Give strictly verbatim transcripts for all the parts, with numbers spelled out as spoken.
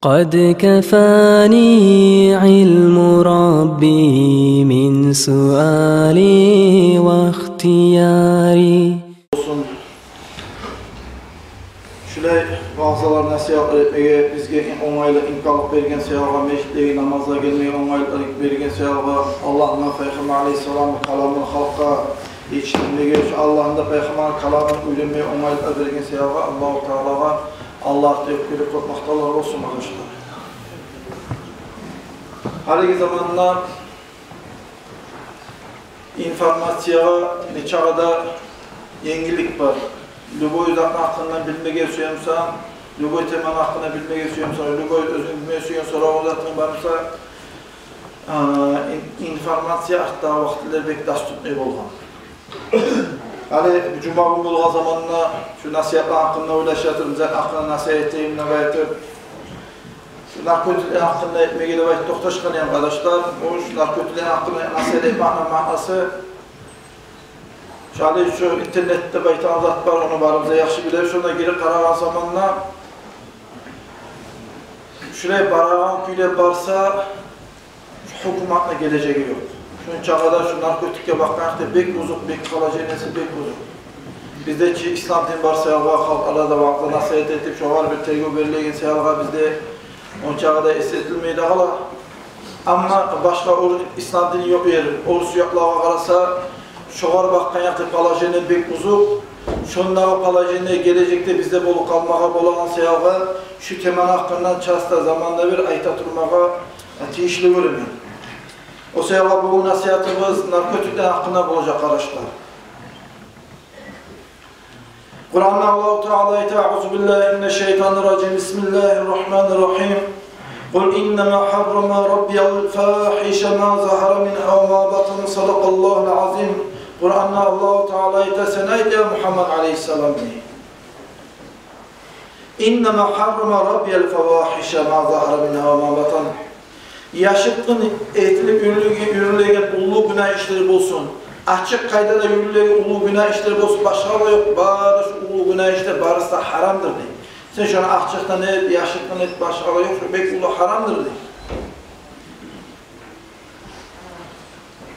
قد كفاني علم ربي من سؤالي واختياري. Шулай ваъзалар, насигьатлар этмеге бизге онгайлы имканлыкъ берген саялгъа, межитлеге намазгъа гелмеге онгайлыкъ берген саялгъа Аллагьны, Пайхаммар алейгьиссаламны каламын халкъгъа етишдирмеге, шу Аллагьны да Пайхаммарны каламын уьйренмеге онгайлыкъ берген саялгъа Аллагьу Таалагъа Аллагьгъа кёп-кёп макътавлар болсун, къардашлар. Гьалиги заманда информациягъа нечакъы да енгиллик бар. Любой затны гьакъында билмеге сюе бусанг, любой теманы гьакъында билмеге сюе бусанг, любой оьзюнг билмеге сюеген соравунг, затынг бар буса, а, ин-, информация артдагъы вакътилер бек доступный болгъан. Гьали жума гюн болгъан заманда шу насигьатлар гьакъында ойлашып ятырмыз, зат гьакъында насигьат этейим деп айтып. Шу наркотиклер гьакъында этмеге деп айтып токъташгъан эдим, къардашлар. Бу шу наркотиклер гьакъында насигьат этмекни маънасы, шу гьали шу интернетде байтагъан зат бар, ону барыбыз да яхшы билебиз. Шонда гирип къарагъан заманда, шулай барагъан кюйде барса, гьукуматны гележеги ёкъ. Шунчагъа да шу наркотикге бакъгъан якъда бек бузукъ, бек положениеси бек бузукъ. Бизде чи ислам дин бар саялгъа, халкъ арада ваъза-насигьат этип, шогъар бир тергев берилеген саялгъа бизде ончагъа да эс этилмей дагъы ла. Амма башгъа орур-, ислам дини ёкъ ер, орус якълагъа къараса, шогъар бакъгъан якъда положение бек бузукъ. Шондагъы положение гележекде бизде болуп къалмагъа болагъан саялгъа, шу теманы гьакъындан часто заманда бир айта турмагъа тийишли гёремен. О саялгъа бугюн насигьатыбыз наркотиклер гьакъында болажакъ, къардашлар. Къуранда Аллагьу Таала айта: أعوذ بالله من الشيطان الرجيم. بسم الله الرحمن الرحيم. قل إنما حرم ربي الفواحش ما ظهر منها وما بطن. صدق الله العظيم. Къуранда Аллагьу Таала айта: сен айт, я Мугьаммад алейгьиссалам, дей. إنما حرم ربي الفواحش ما ظهر منها وما بطن. Яшыртгъын этилип юрюлеген, юрюлеген уллу гюнагь ишлер болсун, ачыкъ къайдада юрюлеген уллу гюнагь ишлер болсун, башгъа да ёкъ, бары шу уллу гюнагь ишлер барысы да гьарамдыр, дей. Сен шону ачыкъдан эт, яшыртгъын эт, башгъа да ёкъ, шу бек уллу гьарамдыр, дей.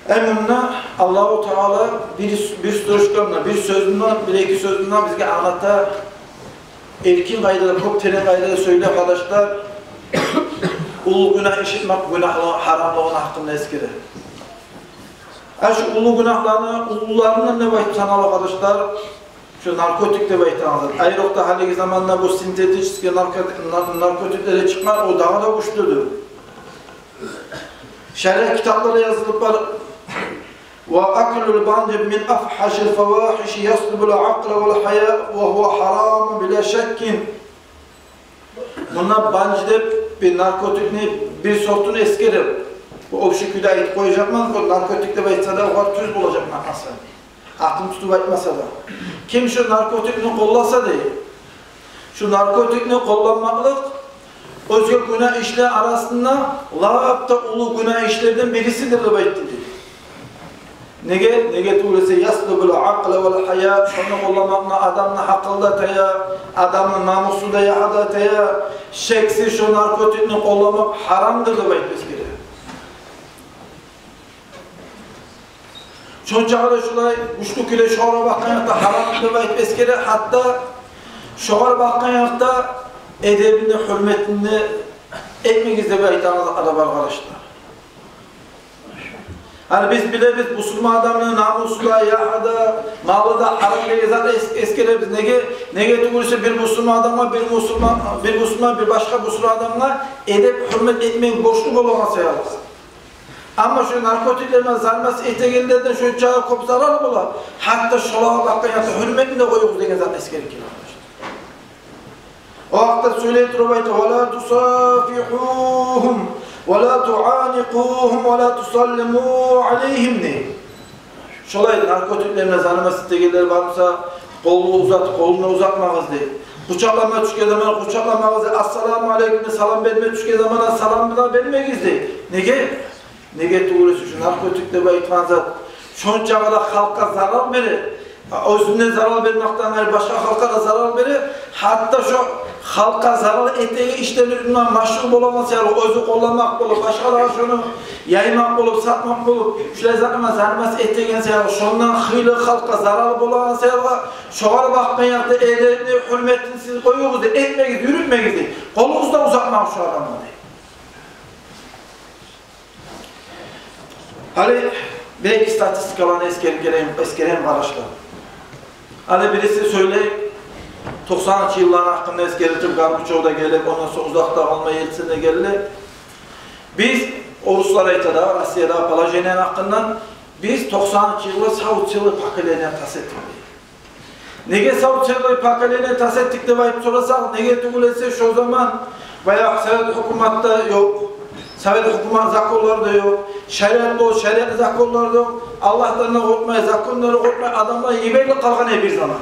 Э, мунда Аллагьу Таала бир, бир строчканы, бир сёзню, бир эки сёзню бизге англата, эркин къайдада, кёп терен къайдада сёйлей, къардашлар, уллу гюнагь иш этмек гюнагьлы, гьарамлыгъыны гьакъында эсгере. Э, шу уллу гюнагьланы уллуларындан деп айтып санала, къардашлар, шу наркотик деп айтагъан зат. Айрокъда гьалиги заманда бу синтетический наркотик, нар-, наркотиклер де чыкъгъан, о дагъы да гючлюдюр. Шариат китапларда язылып бар: وأكل البنج من أفحش الفواحش يسلب العقل والحياء وهو حرام بلا شك. Мунда банж деп бир наркотикни бир сортун эсгерип, бу общий кюйде айтып къояжакъман, бу наркотик деп айтса да, огъар тюз болажакъ маънасы. Атын тутуп айтмаса да. Ким шу наркотикни къолласа, дей, шу наркотикни къолланмакълыкъ оьзге гюнагь ишлер арасында лап да уллу гюнагь ишлерден бирисидир деп айтды, дей. Неге? Неге тюгюл эсе, يسلب العقل والحياء, шону къолламакъны адамны гьакъылы да тая, адамны намусу да, яхы да тая. Шексиз, шу наркотикни къолламакъ гьарамдыр деп айтып эсгере. Шончакъы да шулай гючлю кюйде шогъар бакъгъан якъда гьарам деп айтып эсгере, гьатта шогъар бакъгъан якъда эдебин де, гьюрметин де этмегиз деп айтагъан да бар, къардашлар. Гьали биз билебиз, бусурман адамны намусу да, ягьы да, малы да гьарам деген затны эс-, эсгеребиз. Неге? Неге тюгюл эсе, бир бусурман адамгъа бир бусурман, бир бусурман бир башгъа бусурман адамгъа эдеп, гьюрмет этмеге борчлу болагъан саялы. Амма шу наркотиклер булан заниматься этегенлерден шунча кёп зарар бола. Гьатта шолагъа бакъгъан якъда гьюрметин де къоюгъуз деген затны эсгерип геле. О гьакъда сёйлей туруп айта: ولا تصافحوهم ولا تعانقوهم ولا تسلموا عليهم, дей. Шолай наркотиклер булан заниматься этегенлер бар буса, къолну узат, къолну узатмагъыз, дей. Къучакълама тюшген заман къучакъламагъыз, дей. Ассаламу алейкум деп салам берме тюшген заман салам да бермегиз, дей. Неге? Неге тюгюл эсе, шу наркотик деп айтгъан зат шончакъы да халкъгъа зарал бере. Оьзюне зарал бермекден къайры башгъа халкъгъа да зарал бере. Гьатта шо халкъгъа зарал этеген ишлени юзюнден машгъул болагъан саялы, оьзю къолламакъ болуп, башгъалагъа шону яймакъ болуп, сатмакъ болуп, шулай затлардан заниматься этеген саялы, шондан хыйлы халкъгъа зарал болагъан саялы, шогъар бакъмай, ягъни, эдебин, гьюрметин сиз къоюгъуз дей, этмегиз, юрютмегиз дей. Къолугъузну да узатмагъыз шо адамгъа дей. Гьали бек статистикаланы эсгерген, эсгерген, къардашлар. Гьали бириси сёйлей, токъсанынчы йылланы гьакъында эсгерип, Горбачёв да гелип, ондан сонг узакъда къалмай Ельцин де гелди. Биз, оруслар айта да, Россияда положениени гьакъындан, биз токъсанынчы йылда сав целый поколение тас этдик дей. Неге сав целый поколение тас этдик деп айтып сорасакъ, неге тюгюл эсе шо заман баягъы совет гьукумат да ёкъ, совет гьукумат законлары да ёкъ, шариат болуп, шариат законлары да ёкъ, Аллагьдан да къоркъмай, законлардан къоркъмай адамлар йиберилип къалгъан эди бир заман.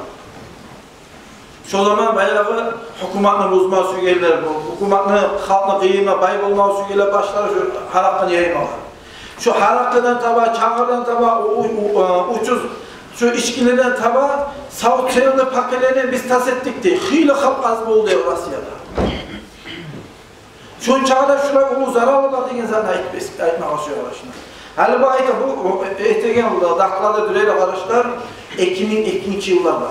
Шо заман баягъы гьукуматны бузма сюйгенлер, бу гьукуматны, халкъны къыйырма, бай болма сюйгенлер башлады шо гьаракъыны яймагъа. Шо гьаракъыдан таба, чагъырдан таба, у-, у-, у-, учуз шо ичкилерден таба сав целый поколение биз тас этдик дей. Хыйлы халкъ аз болду дей Россияда. Шончагъа да шулай уллу заралы бар деген затны айтып эс-, айтмагъа сюе, къардашлар. Гьали бу айта, бу, о, этеген докладлар дюр эди, къардашлар, эки минг экинчи йылларда.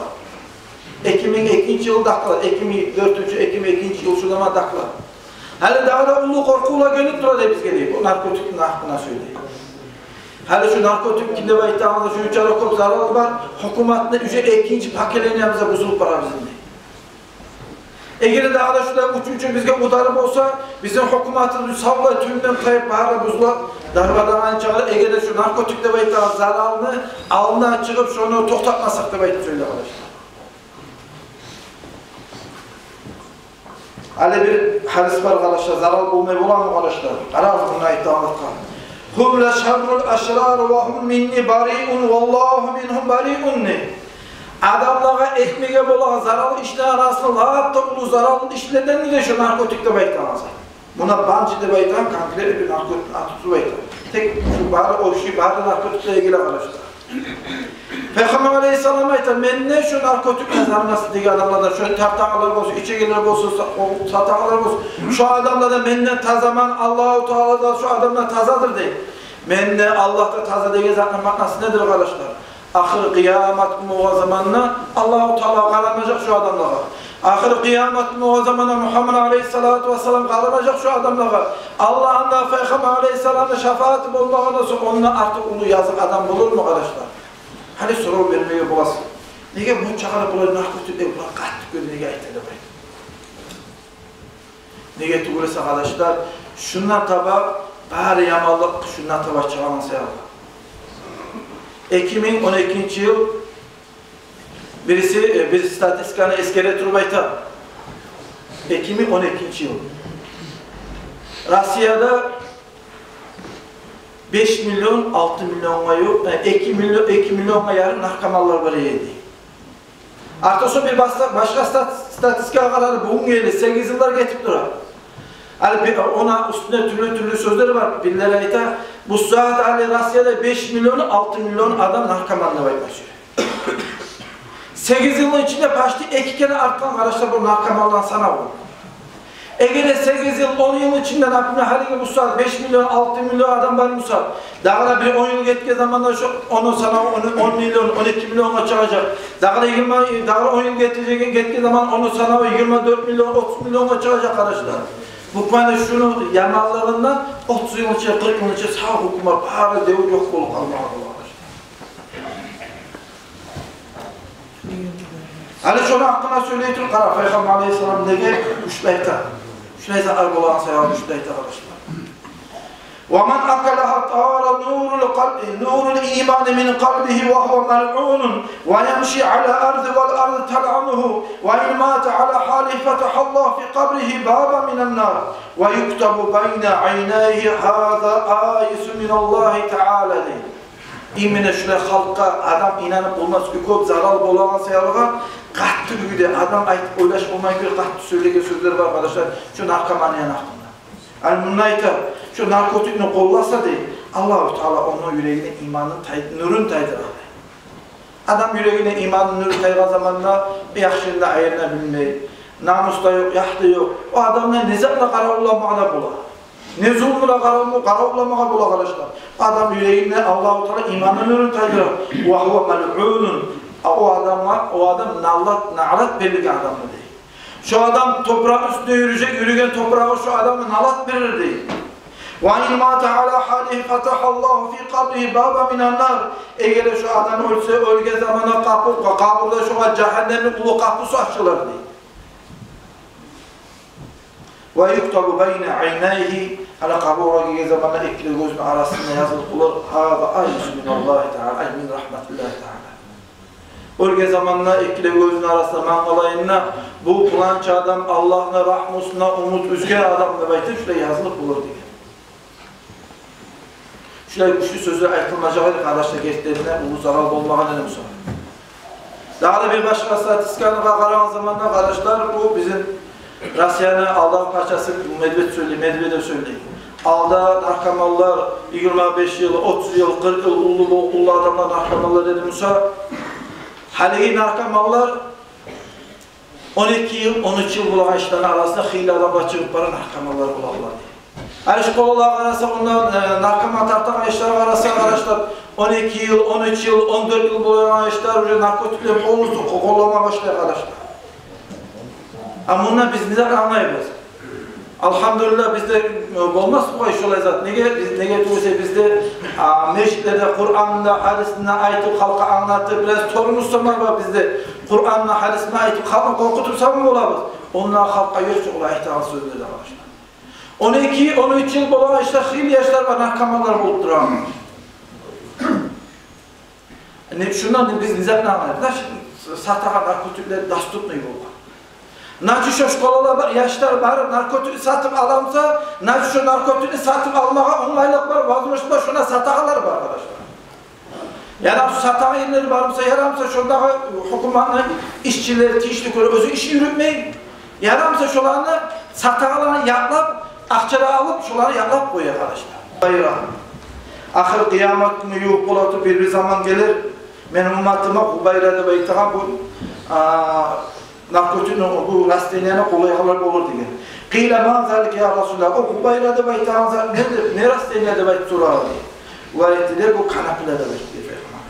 Эки минг экинчи йыл доклад, эки минг дёртюнчю, эки минг экинчи йыл, шо заман доклад. Гьали дагъы да уллу къоркъувлар гелип тура дей бизге дей, бу наркотикни гьакъында сёйлей. Гьали шо наркотик деп айтагъанда, шунча да кёп заралы бар, гьукуматны уже экинчи поколениебиз де бузулуп бара бизин дей. Эгер де дагъы да шулай уьчюнчю бизге удар болса, бизин гьукуматыбыз савлай тюбюнден тайып, бары бузулуп, дарбадан чыгъар, эгер де шо наркотик деп айтагъан заралны алдына чыгъып, шону токътатмасакъ деп айтып сёйлей, къардашлар. Гьали бир гьадис бар, къардашлар, зарал болмай боламы, къардашлар? Къарагъыз мунда айтагъанлыкъгъа. Гьум ла шаррул ашрар ва гьум минни бариун, валлагьу мингьум бариун дей. Адамлагъа этмеге болагъан зарал ишлени арасында лап да уллу зарал ишлерден де шо наркотик деп айтагъан зат. Муна банжи деп айтагъан конкретный бир наркотикни аты тутуп айтагъан. Тек шо бары, общий бары наркотиклеге геле, къардашлар. Пайхаммар алейгьиссалам айта: «Мен де шо наркотикни зарнасы деген адамлардан, шо тартагъанлар болсун, ичегенлер болсун, са-, о, сатагъанлар болсун, шо адамлардан мен де тазаман, Аллагьу Таала да шо адамлар тазадыр», — дей. «Мен де, Аллагь да таза» деген затны маънасы недир, къардашлар? Ахыр къыямат гюн болгъан заманда Аллагьу Таала къарамажакъ шо адамлагъа. Ахыр къыямат гюн болгъан заманда Мугьаммад алейгьиссалату вассалам къарамажакъ шо адамлагъа. Аллагьны да, Пайхаммар алейгьиссаламны шафааты болмагъандан сонг ондан артыкъ уллу языкъ адам болурму, къардашлар? Гьали сорав бермеге боласыз. Неге мунча къадар булар наркотик деп, булар къатты кюйде неге айта деп айта. Неге тюгюл эсе, къардашлар, шундан таба, бары яманлыкъ шундан таба чыгъагъан саялы. Эки минг он экинчи йыл, бириси, э, бир статистиканы эсгере туруп айта. Эки минг он экинчи йыл Россияда беш миллион, алты миллионгъа ювукъ, э, эки миллион, эки миллионгъа ярым наркоманлар бар эди. Артда сонг бир башгъа, башгъа стат-, статистикагъа къарады, бугюнге ерли сегиз йыллар гетип тура. Гьали бир, ону уьстюнде тюрлю-тюрлю сёзлер бар. Бирлери айта, бу сагьат гьали Россияда беш миллион, алты миллион адам наркоман деп айтма сюе. Сегиз йылны ичинде почти эки керен артгъан, къардашлар, бу наркоманланы санаву. Эгер де сегиз йыл, он йыл ичинде, например, гьалиги бу сагьат беш миллион, алты миллион адам бар буса, дагъы да бир он йыл гетген заманда шо ону санаву он, он миллион, он эки миллионгъа чыгъажакъ. Дагъы да йигирма, дагъы да он йыл гетген, гетген заман ону санаву йигирма дёрт миллион, отуз миллионгъа чыгъажакъ, къардашлар. Буквально шуну яманлыгъындан отуз йыл ичинде, къыркъ йыл ичинде сав гьукумат бары девюр ёкъ болуп къалмагъа бола, къардашлар. Гьали шону гьакъында сёйлей туруп, къара, Пайхаммар алейгьиссалам неге шулай айта? Шулай затлар болагъан саялы шулай айта, къардашлар. Ва ман акалагьа тара нурул къалби, нурул имани мин къалбигьи ва гьува малъунун ва ямши аля арзи вал арзу талъанугьу ва ин мата аля гьалигьи фатагьаллагьу фи къабригьи бабан минан нар ва юктабу байна айнайгьи гьаза аисун миналлагьи таала, дей. Именно шулай халкъгъа адам инанып болмас кюй кёп зарал болагъан саялы, къатты кюйде адам айтып ойлашып болмай кюй къатты сёйлеген сёзлер бар, къардашлар, шо наркоманияны гьакъында. Гьали мунда айта, шо наркотикни къолласа, дей, Аллагьу Таала ону юрегине иманын тай-, нюрюн тайдыра, дей. Адам юрегине иманны нюрю тайгъан заманда, яхшыны да, айырны да билмей, намус да ёкъ, ягь да ёкъ. О адамны не затны къаравулламагъа да бола? Не зулмуну къараву-, къаравулламагъа бола, къардашлар? Адам юрегине Аллагьу Таала иманны нюрюн тайдыра. «Ва гьува малъунун». А о адамгъа, о адам налат, налат берилген адамдыр дей. Шо адам топуракъны уьстюнде юрюжек, юрюген топурагъы шо адамгъа налат берир дей. «Ва ин мата ала гьалигьи фатагьаллагьу фи къабригьи бабан минан нар». Эгер де шо адам оьлсе, оьлген заманда къапу-, къабурда шогъар жагьаннемни уллу къапусу ачылар дей. «Ва юктабу байна айнайгьи», гьали къабургъа гелген заманда эки де гёзюню арасында язылып болар: «Гьаза айисун миналлагьи таала, ай мин рагьматиллагьи таала». Оьлген заманда эки де гёзюню арасында, мангалайында: «Бу пуланча адам Аллагьны рагьмусундан умут уьзген адам», – деп айтып, шулай язылып болар деген. Шулай гючлю сёзлер айтылмажакъ эди, къардашлар, гертилей де уллу зарал болмагъан эди буса. Дагъы да бир башгъа статистикагъа къарагъан заманда, къардашлар, бу бизин Россияны алдагъы пачасы Медведев сёйлей, Медведев сёйлей. Алда наркоманлар йигирма беш йыл, отуз йыл, къыркъ йыл уллу бо-, уллу адамлар наркоманлар эди буса, гьалиги наркоманлар он эки йыл, он уьч йыл болагъан яшланы арасында хыйлы адамлар чыгъып бара, наркоманлар бола, бола. Гьали школалагъа къараса, онда, э, наркоман тартагъан яшлар къараса, къараса, он эки йыл, он уьч йыл, он дёрт йыл болагъан яшлар уже наркотиклер полностью къо-, къоллама башлай, къардашлар. А мунда биз не зат англайбыз? Алгьамдулиллагь, бизде, э, болмас бугъай шолай зат. Неге? Биз, неге тюгюл эсе бизде, а, межитлерде Къуръанны да, гьадисни де айтып, халкъгъа англатып, бираз тормозсаман бар бизде. Къуръанны, гьадисни айтып, халкъны къоркъутуп сама болабыз. Онда халкъгъа ёкъ чу олай айтагъан сёзлер де, къардашлар. Он эки, он уьч йыл болагъан яшлар, хыйлы яшлар бар, наркоманлар болуп турагъан. Не, шундан биз не затны англайбыз? Значит, сатагъан наркотиклер доступный болгъан. Значит, шо школалар бар, яшлар барып наркотикни сатып ала буса, значит, шо наркотикни сатып алмагъа онгайлыкъ бар, возможность бар, шонда сатагъанлар бар, къардашлар. Ярамаса, сатагъан ерлери бар буса, ярамаса, шондагъы гьукуматны ишчилери тийишли гёре оьзю иш юрютмей. Ярамаса, шоланы сатагъанланы якълап, акъча да алып, шоланы якълап къоя, къардашлар. Гьубайра. Ахыр къыямат гюню ювукъ бола туруп бир, бир заман гелир. Мени умматыма гьубайра деп айтагъан бу, а, наркотикни, бу растенияны къоллайгъанлар болур деген. Къила: ман залика, я Расулаллагь? О гьубайра деп айтагъан зат недир? Не растение деп айтып сорагъан. Олар айтды дей: бу канапила деп айтды дей Пайхаммар.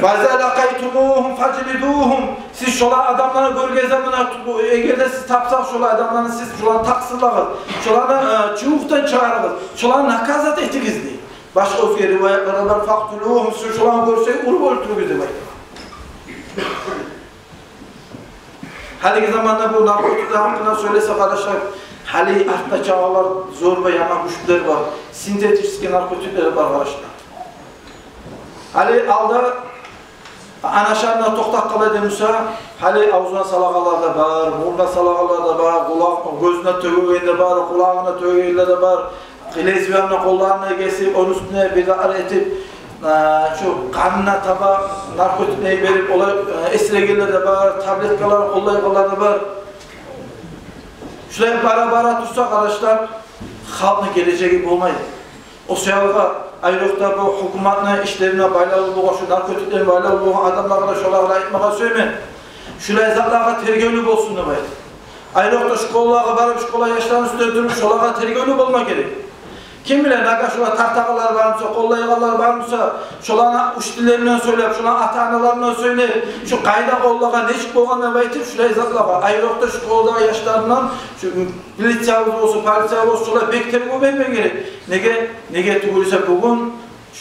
Фа иза лакъайтумугьум фажлидугьум. Сиз шолай адамланы гёрген заманда, эгер де сиз тапсагъыз шолай адамланы, сиз шоланы такъсырлагъыз, шоланы, э, чувукъдан чыгъарыгъыз, шоланы наказать этигиз дей. Башгъа оьзге риваятларда бар: факътулугьум, сиз шоланы гёрсегиз, уруп оьлтюрюгюз деп айтды. Гьалиги заманда бу наркотиклер гьакъында сёйлесе, къардашлар, гьали артда чыгъалар зорбай янгы гючлер бар, синтетический наркотиклер бар, къардашлар. Гьали алда анашарына токътап къала эди буса, гьали авзуна салагъанлар да бар, бурнуна салагъанлар да бар, къулакъ, гёзюне тёгеген де бар, къулагъына тёгегенлер де бар. Лезвиянны къолларына гесип, ону уьстюне бир де ар этип, э, шу къанына таба наркотикни берип, олай, э, эсирегенлер де бар, таблеткалар къоллайгъанлар да бар. Шулай бара-бара турса, къардашлар, халкъны гележеги болмай. О саялы айрокъда бу гьукуматны ишлерине байлавлу болгъан, шу наркотиклеге байлавлу болгъан адамлагъа да, шолагъа да айтмагъа сюемен. Шулай затлагъа тергевлю болсун деп айтып. Айрокъда школалагъа барып, школа яшланы уьстюне туруп, шолагъа тергевлю болма герек. Ким биле, нагагь шоланы тартагъанлар бар буса, къоллайгъанлар бар буса, шоланы учителлерине сёйлеп, шоланы ата-аналарына сёйлеп, шу къайда къоллагъан, нечик болгъан деп айтып, шулай затлагъа. Айрокъда школадагъы яшларындан, шу милициябыз болсун, полиция болсун, шолар бек тергев берме герек. Неге, неге тюгюл эсе бугюн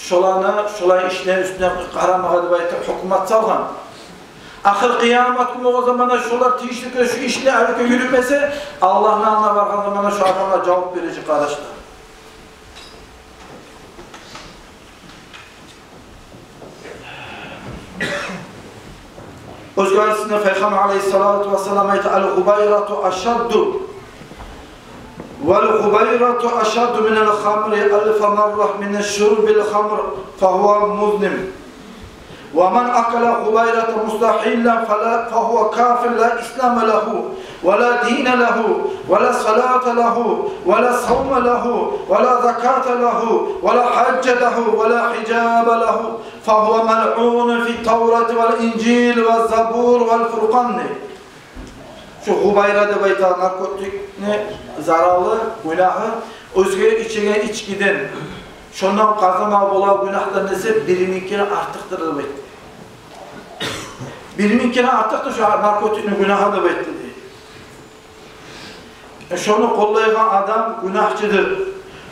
шоланы, шолай ишлени уьстюне къарамагъа деп айтып гьукумат салгъан. Ахыр къыямат гюн болгъан заманда шолар тийишли шу ишни арекге юрютмесе, Аллагьны алдына баргъан заманда шу адамлар жавап бережек, къардашлар. Оьзге гьадисинде Пайхаммар алайгьиссалату вассалам айта: «Ал-гьубайрату ашадду, вал-гьубайрату ашадду минал-хамри алфа марра мин шурбил-хамр, фагьува музниб. Ва ман акала гьубайрата мустахьиллан фала, фагьува кафир ла ислама лагьу, ولا دين له، ولا صلاة له، ولا صوم له، ولا زكاة له، ولا حج له، ولا حجاب له، فهو ملعون في التوراة والإنجيل والزبور والفرقان. Шу Гъубайра деп айтагъан наркотикни заралы, гюнагьы, оьзге ичеген ичкиден, шондан къазанма болагъан гюнагьдан эсе бир минг керен артыкъдыр деп айтды. Бир минг керен артыкъдыр шу наркотикни гюнагьы деп айтды дей. Шону къоллайгъан адам гюнагьчыдыр.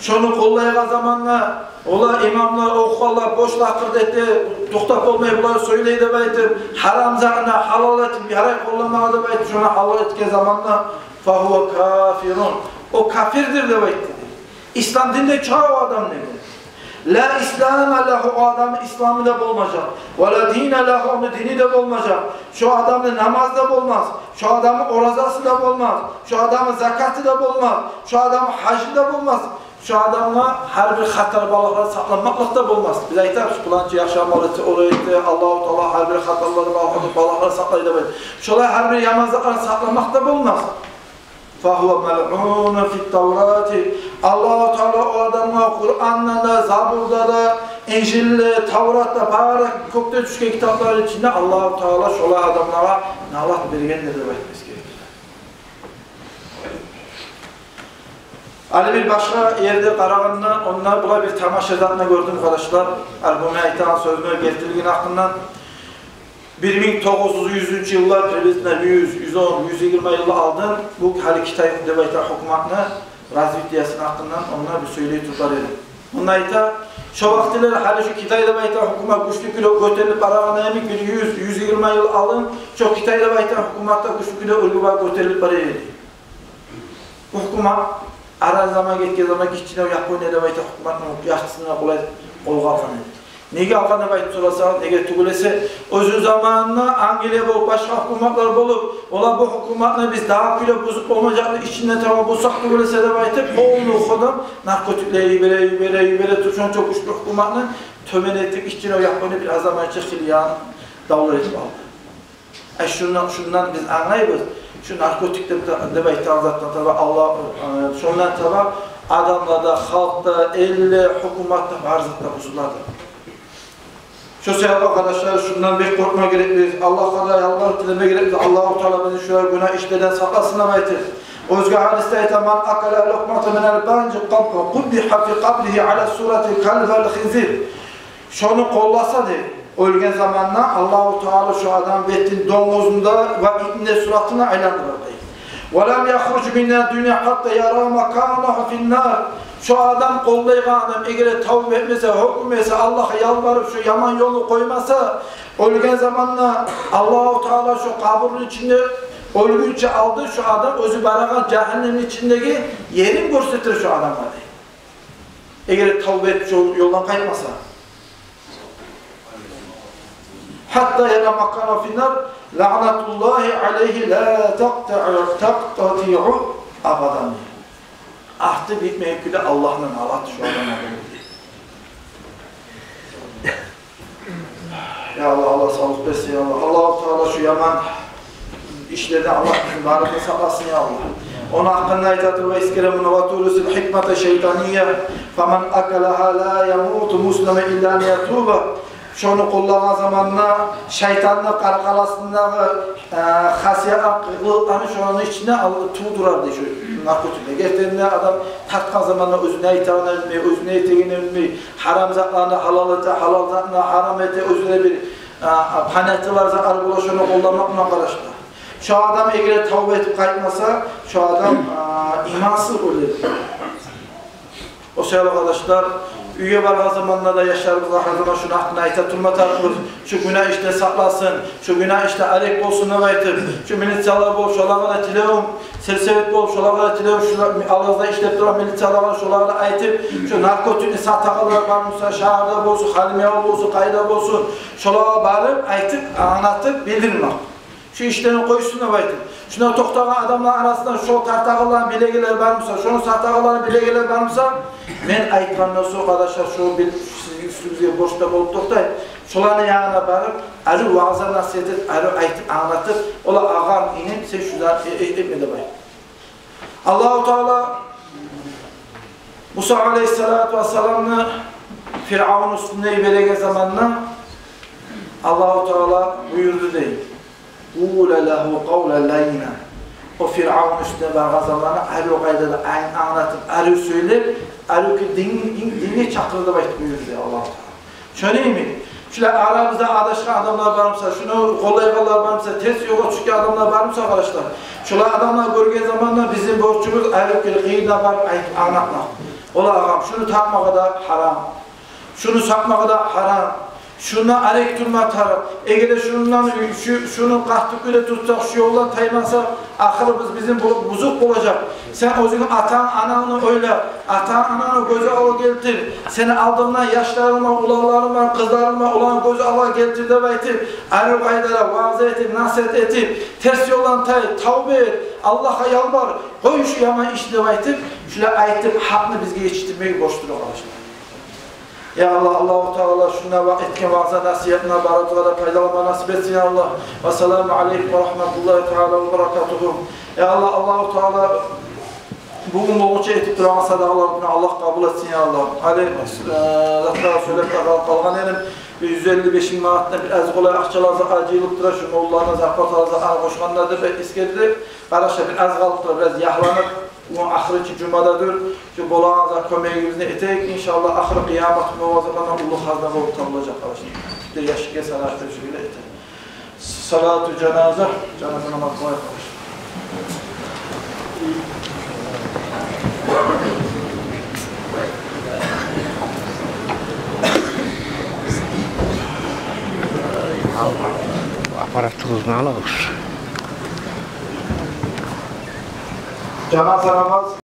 Шону къоллайгъан заманда олар, имамлар, охугъанлар бош лакъыр эте, токътап болмай булар сёйлей деп айтып, гьарам затны гьалал этип, ярай къолламагъа деп айтып, шону гьалал этген заманда, فهو كافر, о капирдир деп айтды дей. Ислам динден чыгъа о адам деген. لا إسلام له, о адамны исламы да болмажакъ. ولا دين له, ону дини де болмажакъ. Шо адамны намазы да болмас. Шо адамны оразасы да болмас. Шо адамны закаты да болмас. Шо адамны гьажы да болмас. Шо адамгъа гьар бир хатар балагьлардан сакъланмакълыкъ да болмас. Биз айтабыз, пуланчы яхшы амал этсе, олай этсе, Аллагьу Таала гьар бир хатарлардан, балагьлардан сакълай деп айтып. Шолай гьар бир яман затлардан сакъланмакъ да болмас. فهو ملعون في التوراة. Аллагьу Таала о адамгъа Къуранда да, Забурда да, Инжилде, Тавратда, бары кёкден тюшген китапланы ичинде Аллагьу Таала шолай адамлагъа налат бергендир деп айтмагъа герек. Гьали бир башгъа ерде къарагъанда, онда булай бир тамаша затны гёрдюм, къардашлар. Гьали бу мен айтагъан сёзню гертилигини гьакъындан. Бир минг тогъуз юз, юзюнчю йыллар, приблизительно юз, юз он, юз йигирма йыл алдын, бу гьали Китай деп айтагъан гьукуматны развитиясыны гьакъындан онда бир сёйлей туруп бар эди. Онда айта, шо вакътилер гьали шо Китай деп айтагъан гьукумат гючлю кюйде гётерилип барагъан йимик, бир юз, юз йигирма йыл алдын шо Китай деп айтагъан гьукумат да гючлю кюйде оьлгюп барып гётерилип бара эди. Бу гьукумат аран заман гетген заман гиччине Япония деп айтагъан гьукуматны яртысына къолай къолгъа алгъан эди. Неге алгъан деп айтып сораса, неге тюгюл эсе, оьзю заманында Англия болуп, башгъа гьукуматлар болуп, олар бу гьукуматны биз дагъы кюйде бузуп болмажакъ, ичинден таба бузсакъ тюгюл эсе деп айтып, полный ходом наркотиклер йибере, йибере, йибере туруп, шонча гючлю гьукуматны тёбен этип, ичине Япония бир аз заман ичинде хыйлы ягъын давлар этип алды. Ай, шундан, шундан биз англайбыз, шу наркотик деп, деп айтагъан затдан таба Аллагь, э, шондан таба адамлар да, халкъ да, эл де, гьукумат да, бары зат да бузулады. Шо себепли, къардашлар, шундан бек къоркъма герекбиз. Аллагьгъа да ялбарып тилеме герекбиз. Аллагьу Таала бизин шулай гюнагь ишлерден сакъласын деп айтып. Оьзге гьадисде айта: من أكل لقمة من البنج قبح في قبره على صورة الكلب والخنزير. Шону къолласа, дей, оьлген заманда Аллагьу Таала шо адам бетин донгузну да ва итни де суратына айландырар, дей. ولم يخرج من الدنيا حتى يرى مكانه في النار. Шо адам, къоллайгъан адам, эгер де тавба этмесе, гьёкюнмесе, Аллагьгъа ялбарып, шо яман ёлну къоймаса, оьлген заманда Аллагьу Таала шо къабурну ичинде оьлгюнче алды шо адам оьзю барагъан жагьаннемни ичиндеги ерин гёрсетер шо адамгъа, дей. Эгер де тавба этип, шо ёлдан къайтмаса. حتى يرى مكانه في النار، لعنة الله عليه لا تقطع، تقطع أبدا. Арты битмейген кюйде Аллагьны налаты шо адамгъа болур, дей. Я Аллагь, Аллагь савлукъ берсин, я Аллагь. Аллагьу Таала шо яман ишлерден Аллагь бизин барыбызны сакъласын, я Аллагь. Ону гьакъында айта туруп эсгере муну: وتورث الحكمة الشيطانية، فمن أكلها لا يموت مسلما إلا أن يتوب. Шону къоллагъан заманда шайтанны къаркъарасындагъы, э, хасиятлар, къылыкъланы шону ичинде ал-, тувдурар, дей, шо наркотик. Эгер де адам тартгъан заманда оьзю не айтагъанын билмей, оьзю не этегенин билмей, гьарам затланы гьалал эте, гьалал затны гьарам эте, оьзю де бир, а, а, понятиялар, затлар бола шону къолламакъ булан, къардашлар. Шо адам эгер де тавба этип къайтмаса, шо адам, а, имансыз оьлер. О саялы, къардашлар, уьйге баргъан заманда да яшларыбызгъа гьар заман шону гьакъында айта турма тарыкъбыз. Шо гюнагь ишден сакъласын, шо гюнагь ишден арек болсун деп айтып, шо милициялар болуп, шолагъа да тилевюм, сельсовет болуп, шолагъа да тилевюм, шо алгъазда ишлеп турагъан милицияларгъа, шолагъа да айтып, шо наркотикни сатагъанлар бар буса, шагьарда болсун, Халимбекавул болсун, къайда болсун, шолагъа барып, айтып, англатып, билдирмек. Шо ишлени къойсун деп айтып. Шонда токътагъан адамланы арасында шо тартагъанланы билегенлер бар буса, шону сатагъанланы билегенлер бар буса, мен айтгъандан сонг, къардашлар, шо бил-, сизге, Бизге борчда болуп токътай. Шоланы янына барып, арив ваъза-насигьат этип, арив айтып, англатып, ола: «Агъам, иним, сен шу зат э-, э-, этме», — деп айт. Аллагьу Таала Муса алейгьиссалату вассаламны Фиръавун уьстюне йибереген заманда Аллагьу Таала буюрду дей: «Къула лагьу къавлан лаййина». О Фиръавун уьстюне баргъан заманда арив къайдада ан-, англатып, арив сёйлеп, арив ки-, дин, дин, динге чакъыр деп айтып буюрду дей Аллагьу Таала. Шону йимик, шулай арабызда адашгъан адамлар бар буса, шуну къоллайгъанлар бар буса, терс ёлгъа тюшген адамлар бар буса, къардашлар, шулай адамлар гёрген заманда бизин борчубуз арив ки-, къыйынына барып айтып англатмакъ. Ола: «Агъам, шуну тапмагъа да гьарам, шуну сатмагъа да гьарам, шундан арек турма тарыкъ. Эгер де шундан, шу-, шуну къатты кюйде тутсакъ, шу ёлдан таймасакъ, ахырыбыз бизин бу-, бузукъ болажакъ. Сен оьзюнгню атанг-анангны ойла, атанг-анангны гёз алгъа гелтир. Сени алдынгда яшларынг бар, уланларынг бар, къызларынг бар, оланы гёз алгъа гелтир», — деп айтып, арив къайдада ваъза этип, насигьат этип, «Терс ёлдан тай, тавба эт, Аллагьгъа ялбар, къой шу яман ишни», — деп айтып, шулай айтып, гьакъны бизге етишдирмеге борчлу, къардашлар. Я Аллагь, Аллагьу Таала шунда ва-, этген ваъза-насигьатына барыбызгъа да пайдаланма насип этсин, я Аллагь. Вассаламу алейкум ва рагьматуллагьи таала ва баракатугьу. Я Аллагь, Аллагьу Таала бугюн болгъунча этип турагъан садагъаларыбызны Аллагь къабул этсин, я Аллагь. Гьали, э, затлар сёйлеп де къалып къалгъан эдим. Бир юз элли беш минг манатдан бир аз къолай акъчалар за-, жыйылып тура, шу моллаланы зарплаталарына къошгъанда деп эсгерди. Къардашлар, бир аз къалып тура, бираз ягьланып, бу ахырынчы жумададыр. Шу болагъан зат кёмегибизни этейик, иншааллагь, ахыр къыямат гюн о заманда уллу хазна болуп табулажакъ, къардашлар. Бир яшгъа салат берип шулай этейик. Салату жаназа, жаназа намаз къылайыкъ, къардашлар. Аппаратыгъызны алыгъыз. Жаназа намаз.